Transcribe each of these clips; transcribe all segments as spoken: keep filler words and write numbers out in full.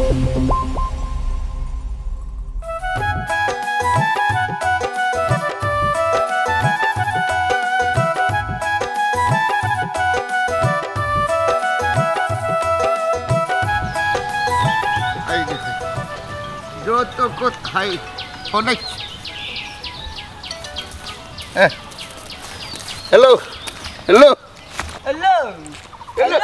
এই যে, যত কথাই অনেক। Hello, hello. Hello. Hello.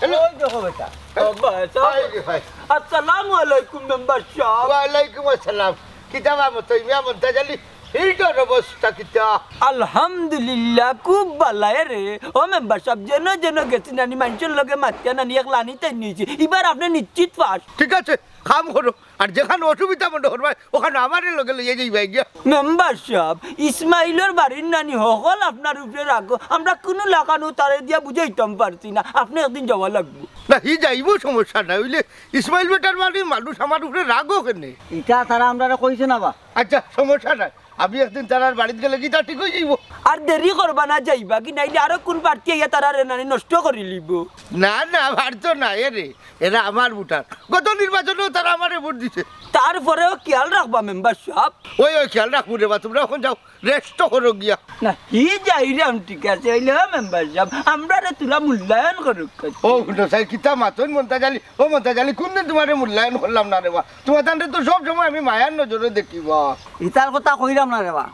Hello. ওই দেখো বেটা। হ্যাঁ। ও বাবা, এই যে ভাই। আসসালামু আলাইকুম মেম্বার সাব। ওয়ালাইকুম আসসালাম। কিতা বা মতই মিয়া মন্তাজ আলী? হিলটর অবস্থা কিতা? আলহামদুলিল্লাহ, খুব বালা রে। ও মেম্বার সাব, যেন যেন গেছি নানি, মানষর লগে মাতিয়া নানি, এক লানি তাই নিয়েছি। এবার আপনে নিশ্চিত পাস। ঠিক আছে, কাম করো। আর যেখানো অসুবিধা মনে করবায়, ওখানো আমারে লগে লইয়া যাইবায় গিয়া। মেম্বার সাব, ইসমাইলর বাড়ির নানি হকল আপনার উপরে রাগো। আমরা কুনু লাখানউ তারে দিয়া বুঝাইতাম পারছি না। আপনে একদিন যাওয়া লাগবো। না, হি যাইবো, সমস্যা নাই। অইলে ইসমাইল বেটার বাড়ির মানুষ আমার উপরে রাগো কেনে? ইটা তারা আমরারে কইছে না বা। আচ্ছা, সমস্যা নাই, আমি একদিন তারার বাড়িত গেলে কিতা ঠিক অইযাইবো। আর দেরি করবা না, যাইবা গি, নাইলে আরো কুন প্রার্থী আইয়া তারারে নানি নষ্ট করিলিবো। না না, পারতো না, এরে, এরা আমার ভোটার। গত নির্বাচনেও তারা আমারে ভোট দিছে। তারপরেও খেয়াল রাখবা মেম্বার সাব। ওই ওই, খেয়াল রাখমু রে বা, তুমরা অখন যাও, রেস্ট করো গিয়া। না, হি যাইরাম, ঠিক আছে, অইলে মেম্বার সাব, আমরারে তুলা মূল্যায়ন করউক্কা। ও হুনো চাই, কিতা মাতইন মন্তাজ আলী? ও মন্তাজ আলী, কুনদিন তুমারে মূল্যায়ন করলাম না রে বা? তুমার তানরে তো সব সময় আমি মায়ার নজরে দেখি বা। ইতার কথা কইরাম না রে বা,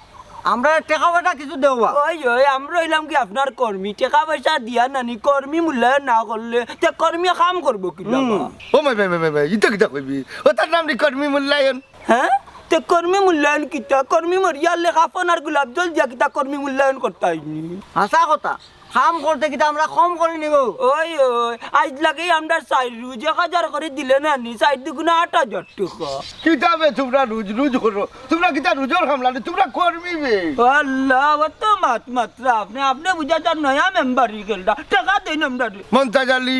আমরারে টেকা পয়সা কিছু দেও বা। ওই ওই, আমরা অইলাম কি আপনার কর্মী, টেকা পয়সা দিয়া নানি, কর্মী মূল্যায়ন না করলে তে কর্মী কাম করবো কিলা বা? ও মাই, মাই, মাই, মাই, মাই, ইতা কিতা কইবি? ও তার নাম নি কর্মী মূল্যায়ন। হ্যাঁ? তে কর্মী মূল্যায়ন কিতা? কর্মী মরিয়া আনলে কাফন আর গোলাপ জল দিয়া কিতা কর্মী মূল্যায়ন করতায় নি? হাছা কথা, কাম করতে কিতা আমরা কম করি নি বা? ওই ওই, আইজ লাগি আমরা চাইর রুজ এক হাজার করি দিলে নানি, চাইর দুগুণে আট হাজার টেকা। কিতা বে তুমরা রুজ রুজ করো? তুমরা কিতা রুজর কামলা নি? তুমরা কর্মী বে। আল্লাহ, অত মাত মাতরা আপনে, আপনে বুঝা যার নয়া মেম্বার অই গেলরা, টেকা দেইন আমরারে। মন্তাজ আলী,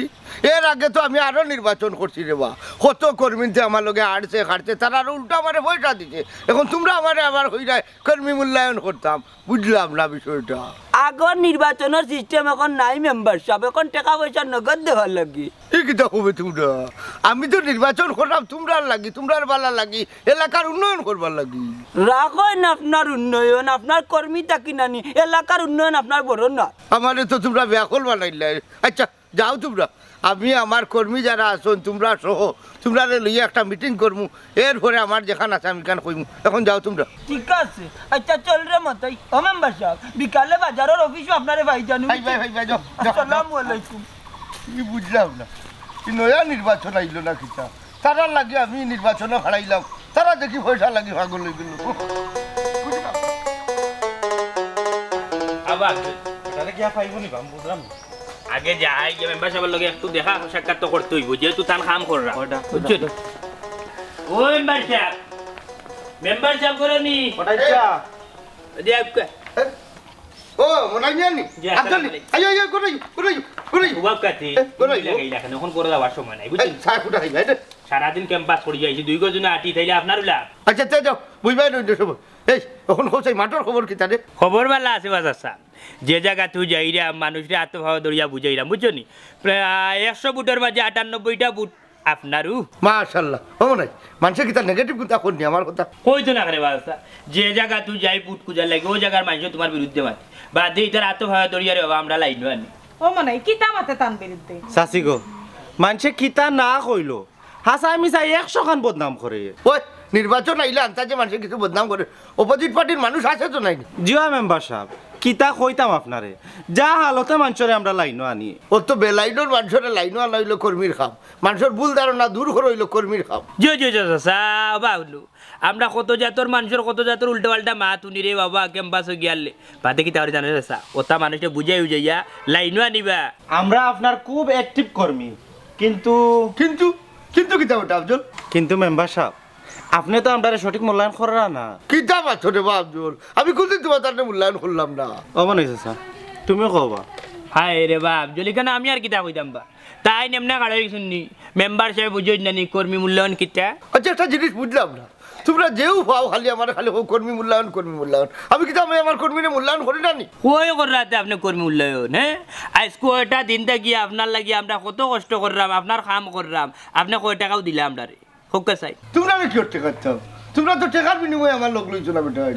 এর আগে তো আমি আরো নির্বাচন করছি রে বা, কত কর্মীতে আমার লগে আড়ছে খাড়ছে, তারা আরো উল্টা আমারে পয়সা দিছে। অখন তুমরা আমারে আবার কইরায় কর্মী মূল্যায়ন করতাম, বুঝলাম না বিষয়টা। আগর নির্বাচনর সিস্টেম অখন নাই মেম্বার সাব, অখন টেকা পয়সা নগদ দেওয়ার লাগি। ই কিতা কও বে তুমরা? আমি তো নির্বাচন করলাম তুমরার লাগি, তুমরার বালা লাগি, এলাকার উন্নয়ন করবার লাগি। রাখইন আপনার উন্নয়ন, আপনার কর্মী থাকি নানি, এলাকার উন্নয়ন আপনার বড় না। আমারে তো তুমরা বেআক্কল বানাইলায়। আচ্ছা, যাও তুমরা, আমি আমার কর্মী যারা আছইন, তুমরা সহ, তুমরারে লইয়া একটা মিটিং করমু, এরপরে আমার যেখান আছে আমি ইখান কইমু। অখন যাও তুমরা। ঠিক আছে, আচ্ছা চল রে মতই। ও মেম্বার সাব, বিকালে বাজারর অফিসো আপনারে পাই যাইমু। ভাই, ভাই, ভাই, ভাই, যাও, যাও, যাও। আসসালামু আলাইকুম। ই বুঝলাম না, ই নয়া নির্বাচন আইলো না কিতা? তারার লাগি আমি নির্বাচনো খাড়াইলাম, তারা দেখি পয়সার লাগি পাগল অই গেল। বুঝলাম। আবার তাহলে গিয়া পাইবো নি বা, আমি বুঝলাম না। আগে যাই, গিয়া মেম্বার সাবর লগে একটু দেখা সাক্ষাৎ তো করতে অইবো, যেহেতু তান কাম কররা। ওটা, বুঝছো ওটা। নি? ও মেম্বার সাব, মেম্বার সাব করো নি? ওটা ইচ্ছা। ওই যে এক- এ? ও, মনাই মিয়া নি? জি, আব্দুল নি? আসসালামু আলাইকুম। আইও, আইও, ঘরো আইও, ঘরো আইও, ঘরো আইও। বাবা কাতি, এ, ঘরো আইও। লাগাই রাখেন, এখন ঘরো যাওয়ার সময় নাই, এ, বুঝছেন? চা কুটা খাইবা, এ? সারাদিন ক্যাম্পাস করি যাইছি, দুই গজনে আটি থাইলে আপনার লাভ। আচ্ছা, তে যাও, বুঝবায় না অন্য সময়। এই, অখন কও চাই মাঠর খবর কিতা রে? খবর বালা আছে বাজার সাব। যে জাগাত যাইরাম মানুষরে আতো পাও ধরিয়া বুঝাইরাম, বুঝছো নি? প্রায় একশো ভোটর মাঝে আটানব্বইটা ভোট আপনারউ। মাশাআল্লাহ। ও মনাই, মানষে কিতা নেগেটিভ কিতা কইন নি আমার কথা? কইতো না কেনে বাজার সাব, যে জাগাত যাই ভোট খুজার লাগি, অউ জাগার মানষে তুমার বিরুদ্ধে মাতে। বাদে ইতার আতো পাও ধরিয়া রে বাবা, আমরা লাইনো আনি। ও মনাই, কিতা মাতে তান বিরুদ্ধে? চাচি গো, মানষে কিতা না কইলো, হাছা মিছা একশো খান বদনাম করে। ওই, নির্বাচন আইলে আন্তাজে মানষে কিছু বদনাম করে। অপোজিট পার্টির মানুষ আছে তো নাইনি? জি অয় মেম্বার সাব, কিতা কইতাম আপনারে, যা হালতে মানষরে আমরা লাইনো আনি। অতো বেলাইনর মানষরে লাইনো আনা অইলো কর্মীর কাম, মানষর ভুল ধারণা দূর করা অইলো কর্মীর কাম। জি, জি, জি, জি, চাচা, বাবলু, আমরা কত জাতর মানষর কত জাতর উল্টা পাল্টা মাত হুনি রে বাবা, ক্যাম্পাসো গিয়ালে। বাদে কিতা করি জানো চাচা? অতা মানষরে বুঝাই উজাইয়া লাইনো আনিবা। আমরা আপনার খুব অ্যাক্টিভ কর্মী, কিন্তু কিন্তু, কিন্তু কিতা ওটা আফজল? কিন্তু মেম্বার সাব, আপনে তো আমরারে সঠিক মূল্যায়ন কররা না। কিতা মাতো রে বা আফজল? আমি কুনদিন তুমার তানরে মূল্যায়ন করলাম না? ও মনাই চাচা, তুমিও কও বা। হায় রে বা আফজল, ইখানো আমি আর কিতা কইতাম বা? তাইন এমনে খাড়া অই গেছইন নি, মেম্বার সাবে বুঝইন না নি, কর্মী মূল্যায়ন কিতা? আচ্ছা, একটা জিনিস বুঝলাম না, তুমরা যেউ পাও খালি আমারে খালি কও কর্মী মূল্যায়ন, কর্মী মূল্যায়ন। আমি কিতা আমি আমার কর্মীরে মূল্যায়ন করি না নি? কই কররাতে আপনে কর্মী মূল্যায়ন, হে? আইজ কয়টা দিন থাকি আপনার লাগি আমরা কত কষ্ট কররাম, আপনার কাম কররাম, আপনে কয় টেকাও দিলা আমরারে? কউক্কা চাই। তুমরারে কিওর টেকা দিতাম? তুমরা তো টেকার বিনিময়ে আমার লগ লইছো না বেটা।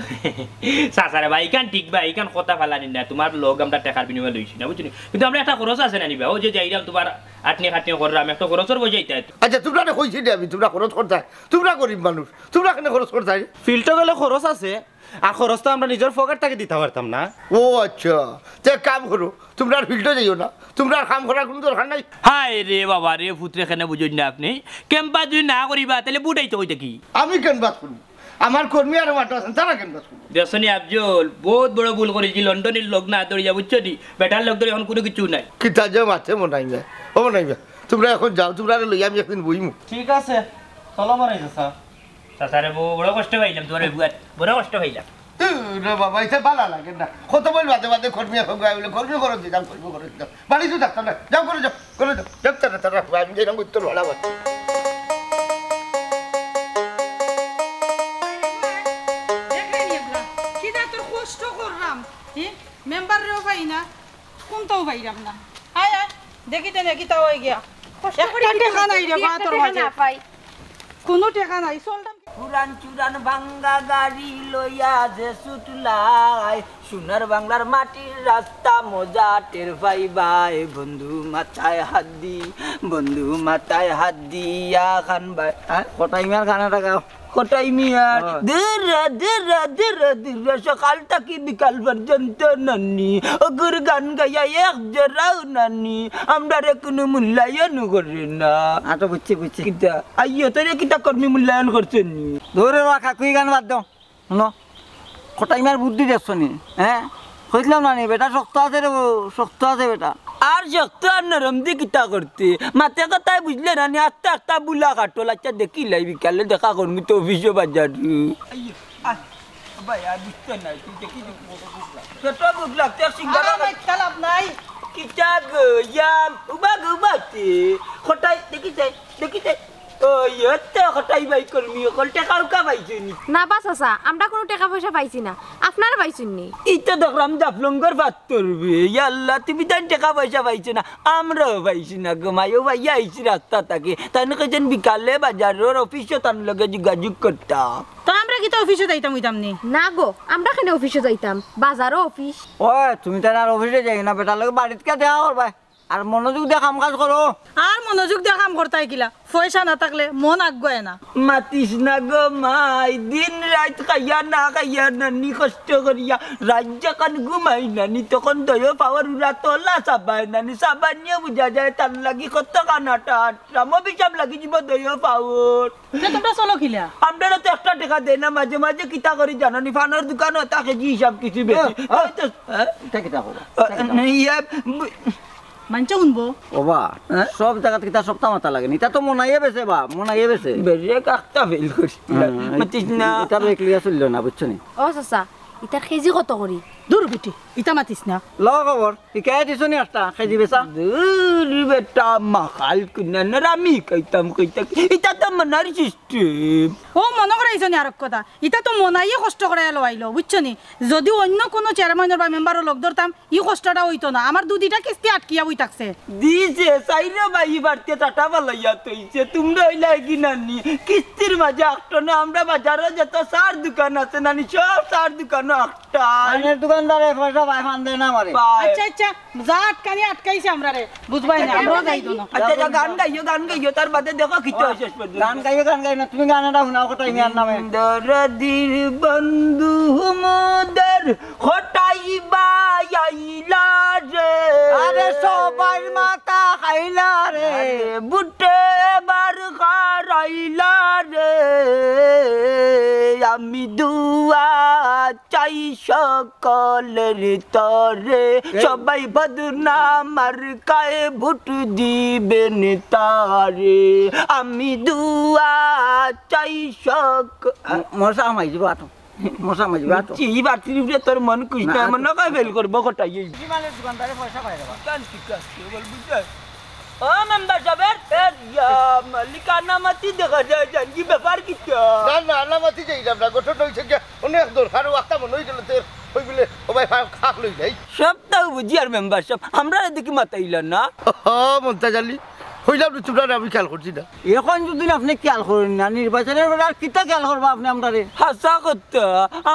চাচারে বা, ইখান ঠিক বা, ইখান কথা ফালানি না, তুমার লগ আমরা টেকার বিনিময়ে লইছি না, বুঝছো নি? কিন্তু আমরা একটা খরচ আছে না নি বা, অউ যে যাইরাম তুমার আটনি খাটনি কররাম, একটা খরচর পয়সা ইতা। আচ্ছা, তুমরারে কইছি নি আমি, তুমরা খরচ করতায়, তুমরা গরিব মানুষ, তুমরা কেনে খরচ করতায়? ফিল্ডো গেলে খরচ আছে, আর খরচ তো আমরা নিজর পকেট থাকি দিতা পারতাম না। ও আচ্ছা, তে এক কাম করো, তুমরা আর ফিল্ডো যাইও না, তুমরার কাম করার কুনু দরকার নাই। হায় রে বাবা রে, পুতরে কেনে বুঝইন না আপনে? ক্যাম্পাস যুদি না করিবা, তাইলে বুট আইতো কই থাকি? আমি ক্যাম্পাস করমু, আমার কর্মী আরো মাঠো আছইন, তারা ক্যাম্পাস করমু। দেখছো নি আফজল, বউত বড় ভুল করিলছি, লন্ডনীর লগ না ধরিয়া, বুঝছো নি? বেটার লগ ধরি অখন কুনু কিচ্ছু নাই। কিতা যে মাতে মনাই না, ও মনাই না, তুমরা অখন যাও, তুমরারে লইয়া আমি একদিন বইমু। ঠিক আছে, চলো মনাই চাচা। চাচারে বউ বড় কষ্ট পাইলাম, তুমার অউ বুয়াত বড় কষ্ট পাইলাম। রে বাবা, ইতা ভালা লাগে না। কত বইল বাদে বাদে কর্মী এখন গায়ে বলে, "কর্মী খরচ দিতাম, কর্মী খরচ দিতাম।" বাড়িত থাকতাম না। যাও, ঘরো যাও, ঘরো যাও। যাও, তারা, তারা, আমি যাইরাম, উত্তর ভাড়া বাড়ছে। দেখলে নি এগুলা? কি জাতর কষ্ট করলাম, হে? মেম্বাররেও পাই না, কুনটাও পাইরাম না। আয়, আয়, দেখি তে দেখি তাও হয়ে গিয়া। কষ্ট করি একটা টেকা নাই রে বা, একটা তোর টেকা মাঝে। না পাই। কুনু টেকা নাই, চলতাম। পুরান চুরান ভাঙ্গা গাড়ি লইয়া যে ছুটলাই, সোনার বাংলার মাটির রাস্তা মজা টের পাইবায়। বন্ধু মাথায় হাত দি, বন্ধু মাথায় হাত দিয়া খান ভাই। হ্যাঁ? কটাই মিয়ার গান এটা গাও। কটাই মিয়ার। হ্যাঁ। দূর, দূর, দূর, দূর, সকাল থাকি বিকাল পর্যন্ত নানি। অগুর গান গাইয়া এক জোড়াও নানি। আমরারে কুনু মূল্যায়ন করে না। আচ্ছা, বুঝছি, বুঝছি। কিতা? আইয়ো, তোরে কিতা কর্মী মূল্যায়ন করছে নি? ধরে রাখা, কুই গান বাদ দাও। হুনো, কটাই মিয়ার বুদ্ধি দেখছো নি? হ্যাঁ? কইছিলাম না নি, বেটা শক্ত আছে রে বউ, শক্ত আছে বেটা। আর শক্ত আর নরম দি কিতা করতে? মাতে কথায় বুঝলে না নি, আস্তা আস্তা বুলা কাটল। আচ্ছা, দেখিলাই বিকালে দেখা করমু তো অফিসো বাজার। আইয়ো, আয়, ভাই, আর বুঝতে নাই, তুই দেখি দে, পেটো ভুক লাগতে সিঙ্গারা আরাম আইজ কালাপ নাই। কিতা গো, ইয়াম, উবা গো, উবাতে। কটাই, দেখি যাই, দেখি যাই। ও, ইয়ে তো কটাই বাই কর্মী, অকল টেকা উকা পাইছো নি? না বা চাচা, আমরা কুনু টেকা পয়সা পাইছি না, আপনারা পাইছইন নি? ইতা দেখলাম জাফলংগর পাত্তর বে। ইয়া আল্লাহ, তুমি তাইন টেকা পয়সা পাইছো না, আমরাও পাইছি না গো মাই, অউ ভাইয়া আইছি রাস্তা থাকি। তাইন কইছইন বিকালে বাজারর অফিসো তান লগে যোগাযোগ করতাম। তো আমরা কিতা অফিসো যাইতাম অইতাম নি? না গো, আমরা কেনে অফিসো যাইতাম? বাজারো অফিস। ওই, তুমি তাইন আর অফিসো যাইও না, বেটার লগে বাড়িত গিয়া দেখা করবায়। আর মনোযোগ দিয়া কাম কাজ করো। আর মনোযোগ দিয়া কাম করতায় কিলা? পয়সা না থাকলে মন আগুয়ায় না। মাতিস না গো মাই, দিন রাইত খাইয়া না খাইয়া নানি কষ্ট করিয়া, রাইত যখন ঘুমাই নানি, তখন দইও পাওর উড়া তলা চাবায় নানি, চাবানিয়ে বুঝা যায় তার লাগি কত কানাটা আটরাম, অভিশাপ লাগি যিবো দইও পাওর। তে তুমরা চলো কিলা? আমরারে তো একটা টেকা দেয় না, মাঝে মাঝে কিতা করি জানো নি, পানর দোকানো থাকে যে হিসাব কিছু বেশি। হ্যাঁ, হ্যাঁ। ওই তো হ্যাঁ, ইটা কিতা কইবা? আ, ইটা কিতা কইবা? ইয়ে, ব- মানছে শুনবো। ওবা, হ্যাঁ? সব জাগাত কিতা সপ্তাহ মাথা লাগে নি? ইটা তো মনাইয়ে বেচে বা, মনাইয়ে বেচে। বেরে কাকটা ফেল করি। হ্যাঁ, মাতিস না। ইটা বেক লিয়া চললো না, বুঝছো নি? ও চাচা, ইটার কেজি কত করি? দূর বেটি, ইটা মাতিস না। ল খবর, হিকাই দিছো নি একটা কেজি বেচা? দূর বেটা, মাখাল কুনানর আমি কইতাম কইতাম। ইটা তো মনার সিস্টেম। ও মনো করাইছো নি আরক কথা। ইটা তো মনাইয়ে কষ্ট করাইয়া লওয়াইলো, বুঝছো নি? যদি অন্য কুনু চেয়ারম্যানর বা মেম্বারর লগ ধরতাম, ই কষ্টটা অইতো না। আমার দুদিটা কিস্তি আটকিয়া বই থাকছে। দিছে, চাইরে ভাই বাড়িতে টাটা বালাইয়া তইছে। তুমরা অইলা এগি নানি, কিস্তির মাঝে আটকো না, আমরা বাজারো যত চার দোকান আছে নানি, সব চার দোকানো আটকাই। পানর দোকানদারে পয়সা পায়, পান দেয় না আমারে। পায়। আচ্ছা, আচ্ছা, যা আটকানি আটকাইছে আমরারে, বুঝবায় না, আমরাও যাই দোনো। আচ্ছা, আচ্ছা, গান গাইও, গান গাইও, তার বাদে দেখো কিতা অয় শেষ পর্যন্ত। গান গাইও, গান গাইও না, তুমি গান এটা হুনাও কটাই মিয়ার নামে। দরদির বন্ধু মোদের কটাই বাই আইলা রে। আরে সবাই মাথা খাইলা রে। আরে বুটে বার খারাইলা রে। আমি দুয়া চাই সকলের তরে, এই সবাই বদনা মার্কায় ভোট দিবেন তারে। আমি দুয়া চাই সক- ম-, মশা মাইজি বাটো, মশা মাইজি বাটো। কি বাতির উপরে তোর মন খুশ না, না, মন আতো। নয় ফেল করবো কটাই এই। কি মানে দোকানদারে পয়সা পায় রে বা? দোকান ঠিক আছে, বল বুঝছস? ও মেম্বার সাব, এ, এ, ইয়া, মালিক আনামাতি দেখা যায়, জান কি ব্যাপার কিতা? না, না, আনামাতি যাইলাম না, গঠন অইছে গিয়া অনেক দরকার, ও আখতা মনে অই গেল, তে অই বলে, ও ভাই, খা-, খাক লই যাই। সবতাউ বুঝি আর মেম্বার সাব, আমরারে দেখি মাতাইলা না। ও, মন্তাজ আলী, কইলাম না, তুমরারে আমি খেয়াল করছি না। এখন যদি আপনে খেয়াল করইন না, নির্বাচনের পরে আর কিতা খেয়াল করবা আপনে আমরারে? হাছা কথা,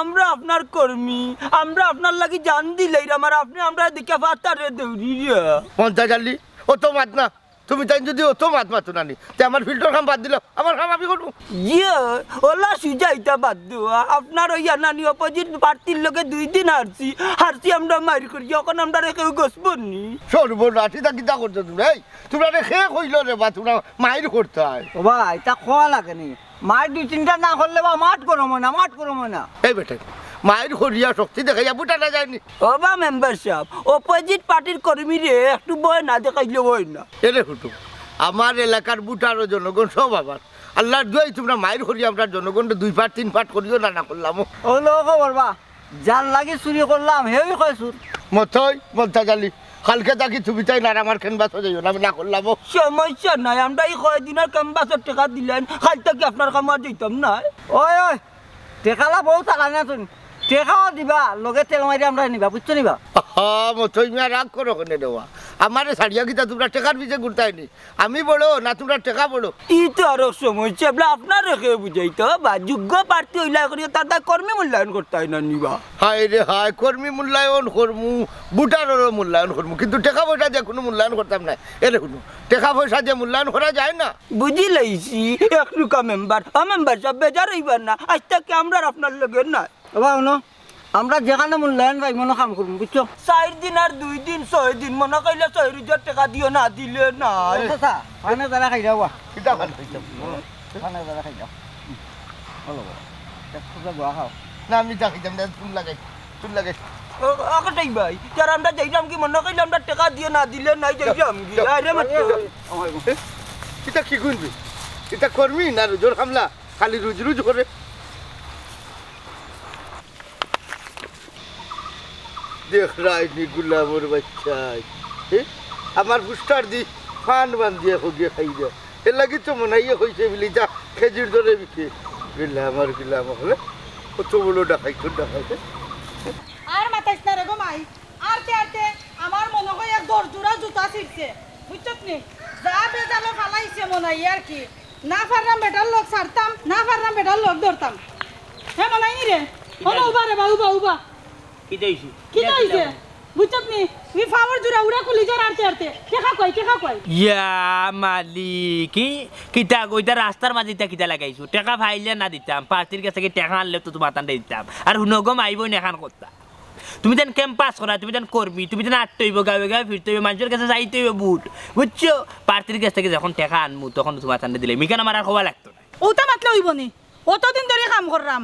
আমরা আপনার কর্মী, আমরা আপনার লাগি জান দিলাইরাম, আর আপনে আমরারে দেখিয়া ফাতারে দৌড়িরা। মন্তাজ আলী, অত মাত না। তুমি তাইন যদি অত মাত মাতো নানি, তে আমার ফিল্ডর কাম বাদ দিলাও, আমার কাম আমি করমু। ইয়ে, অলা সুজা ইতা বাদ দেওয়া। আপনার ওই আনানি অপোজিট প্রার্থীর লগে দুই দিন হারছি, হারছি আমরা মাইর করি, অখন আমরারে কেউ গছবো নি। সর্বনাশ, ইতা কিতা করছো তুমি? এই, তুমরারে কে কইলো রে বা, তুমরা মাইর করতায়? ও ভাই, ইতা কওয়া লাগে নি। মাইর দুই তিনটা না করলে বা মাঠ গরম অয় না, মাঠ গরম অয় না। এই বেটা, মাইর করিয়া শক্তি দেখাইয়া ভোট আনা যায়নি। ও বা মেম্বার সাব, অপোজিট পার্টির কর্মীরে একটু ভয় না দেখাইলে অয় না। এরে হুটু, আমার এলাকার ভোটার ও জনগণ সব আমার। আল্লাহর দোয়াই তুমরা মাইর করি আমরার জনগণরে দুই পাট তিন পাট করিও না, না করলাম। অউ লো খবর বা, যার লাগি চুরি করলাম, হেউ কয় চুর। মতই, মন্তাজ আলী, কালকে থাকি তুমি তাইন আর আমার ক্যানভাসো যাইও না, আমি না করলাম। সমস্যা নাই, আমরা ই কয়দিনর ক্যানভাসর টেকা দিলাইন, কাইল থাকি আপনার কামো আর যাইতাম নায়। ওই, ওই, টেকালা বউ চালা না তুমি, টেকাও দিবা, লগে তেল মারি আমরারে নিবা, বুঝছো নি বা? আহা, মতই মিয়া, রাগ করো কেনে দেওয়া? আমারে ছাড়িয়া কিতা তুমরা টেকার পিছে ঘুরতায় নি? আমি বড় না তুমরার টেকা বড়? ই তো আরো সমস্যা, বলে আপনারে কে বুঝাইতো বা, যোগ্য প্রার্থী অইলা করিও তার তার কর্মী মূল্যায়ন করতায় না নি বা। হায় রে হায়, কর্মী মূল্যায়ন করমু, ভোটাররও মূল্যায়ন করমু, কিন্তু টেকা পয়সা দিয়া কুনু মূল্যায়ন করতাম নায়। এরে হুনো, টেকা পয়সা দিয়া মূল্যায়ন করা যায় না। বুঝি লাইছি, এক রুকা মেম্বার। ও মেম্বার সাব, বেজার অইবা না, আইজ থাকি আমরার আপনার লগে নায়। ও বা, হুনো, আমরা যেখানো মূল্যায়ন পাই, মনো কাম করমু, বুঝছো? চাইর দিন আর দুই দিন, ছয় দিন, মনো কইলে ছয় রুজার টেকা দিও, না দিলে নাই। ও চাচা, পানে যারা খাই যাও বা। কিতা খান খাইতাম? পানে যারা খাই যাও। বলো, বলো। এক টুকরা গুয়া খাও। না, আমি চা খাইতাম না, চুল লাগাই, চুল লাগাই। ও, ও কটাই ভাই, যারা আমরা যাইলাম কি, মনো কইলে আমরা টেকা দিও, না দিলে নাই, যাইলাম কি? যাও। আরে মাত্র। এ, কিতা কি গুনবি? ইতা কর্মী না রুজর কামলা? খালি রুজ রুজ করে। দেখরায়নি গুলামর বাইচ্চায়, এ? আমার পোস্টার দি ফান বান্ধিয়া খগিয়া খাই দেয়। এর লাগি তো মনাইয়ে কইছে বুলি যা খেজুর ধরে বিকে। গুলাম আর গুলাম হকলে কত বড় ডাকাইত, ডাকাইত। আর মাতাইস না রে গো মাই, আরতে আরতে আমার মনো কয় এক দশ জোড়া জুতা ছিড়ছে, বুঝছত নি? যা বেজালো ফালাইছে মনাইয়ে আর কি। না পাররাম বেটার লগ ছাড়তাম, না পাররাম বেটার লগ ধরতাম। হে মনাই নি রে, হলো উবা রে বা, উবা, উবা। কিতা অইছে? কিতা অইছে? বুঝছত নি? ই ফাওর জোড়া উড়া খুলি যার আরতে আরতে। টেকা কই, টেকা কই? ইয়া মালিক, কি, কিতা কইতা রাস্তার মাঝে ইতা কিতা লাগাইছো? টেকা পাইলে না দিতাম, প্রার্থীর গেছ থাকি টেকা আনলে তো তুমার তানরে দিতাম। আর হুনো গো মাই বইন, এখান কথা। তুমি যেন ক্যাম্পাস করা, তুমি যেন কর্মী, তুমি যেন আটতে অইবো, গাঁয়ে গাঁয়ে ফিরতে অইবো, মানষর গেছে যাইতে অইবো ভোট। বুঝছো? প্রার্থীর গেছ থাকি যখন টেকা আনমু, তখন তুমার তানরে দিলাইমু। ইখান আমার আর কওয়া লাগতো না। অতা মাতলে অইবো নি? অতদিন ধরি কাম কররাম,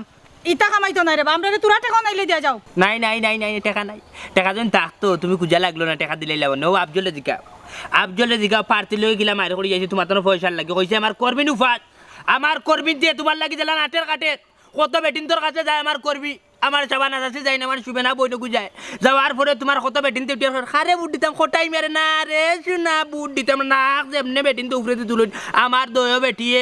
ইতা কামাইতো নায় রে বা, আমরারে থুড়া টেকা নাইলে দিয়া যাও। নাই, নাই, নাই, নাই, টেকা নাই। টেকা যখন থাকতো, তুমি খুজা লাগলো না, টেকা দিলাইলাম অনে। ও আফজলরে জিগাও, আফজলরে জিগাও, প্রার্থীর লগে কিলা মাইর করি আইছি, তুমার তানর পয়সার লাগি। কইছে আমার কর্মী নুফাত, আমার কর্মী যে তুমার লাগি যেলা নাটের কাটের, কত বেটিন্তর কাছে যায় আমার কর্মী, আমার শাবানা চাচি যায় না, আমার সুবেনা বইন অগু যায়। যাওয়ার পরে তুমার কত বেটিন্তে উঠিয়া কয়, "কারে ভোট দিতাম, কটাই মেরে না রে, শুনা ভোট দিতাম না।" নাক যেমনে বেটিন্তে উপরেদি তুলইন, আমার দয় বেটিয়ে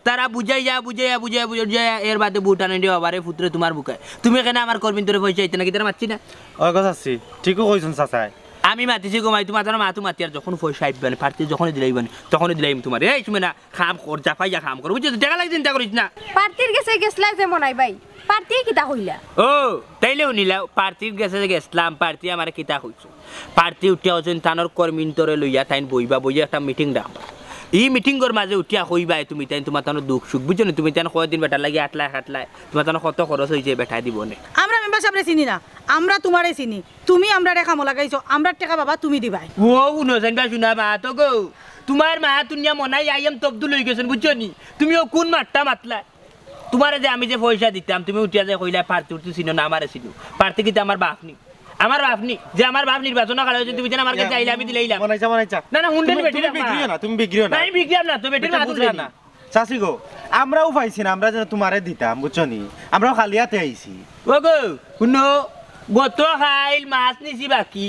তারা বুঝাইয়া, বুঝাইয়া, বুঝাইয়া, বুঝাইয়া, এর বাদে ভোট আনইন রে বাবা রে, ফুতরে তুমার বুকায়। তুমি কেনে আমার কর্মীন্তরে পয়সা দিতে না, কিতা মাতছি না? ওই কথা আছি, ঠিকও কইছইন চাচায়। আমি মাতিছি গো মাই, তুমার তানর মাতু মাতিয়ার যখন পয়সা আইবা নি, প্রার্থী যখনই দিলাইবা নি, তখনই দিলাইমু তুমারে। এই সুবেনা, কাম কর, জাফাইয়া কাম কর, বুঝছো? টেকা লাগি চিন্তা করিস না। প্রার্থীর গেছে গেছলায় যে মনাই ভাই, প্রার্থীয়ে কিতা কইলা? ও, তাইলে হুনিলাও, প্রার্থীর গেছে যে গেছলাম, প্রার্থীয়ে আমারে কিতা কইছে? প্রার্থী উঠিয়া কইছইন, তানর কর্মীন্তরে লইয়া তাইন বইবা, বইয়া একটা মিটিং ডাকবা। ই মিটিংর মাঝে উঠিয়া কইবা, তুমি তাইন তুমার তানর দুখ সুখ, বুঝছো নি? তুমি তাইন কয়দিন বেটার লাগি আটলায় খাটলায়, তুমার তানর কত খরচ অইছে বেটায় দিবো নে। আমরা মেম্বার সাবরে চিনি না, আমরা তুমারে চিনি। তুমি আমরারে কামো লাগাইছো, আমরার টেকা বাবা তুমি দিবায়। ও, হুনো চাইন বা, শুনা বা, তো গো, তুমার মা তুনিয়া মনাই আইয়াম তবদুল অইগেছইন, বুঝছো নি? তুমি অউ কুন মাতটা মাতলায়? তুমারে যে আমি যে পয়সা দিতাম, তুমি উঠিয়া যে কইলায় প্রার্থী উর্থী চিনো না, আমারে চিনো। প্রার্থী কিতা আমার বাফ নি? আমার বাফ নি? যে আমার বাফ নির্বাচনো খাড়া অইছে, তুমি যেন আমার গেছে আইলায়, আমি দিলাইলাম। মনাইছা, মনাইছা। না, না, হুনলে তুমি, বেটির তুমি মা। বিগড়িও না, তুমি বিগড়িও না। না, আমি বিগড়াম না তো, বেটির মা তো বুঝলা না। চাচি গো, আমরাও পাইছি না, আমরা যেন তুমারে দিতাম, বুঝছো নি? আমরাও খালি আতে আইছি। ও গো, হুনো, গত কাইল মাছ নিছি বাকি,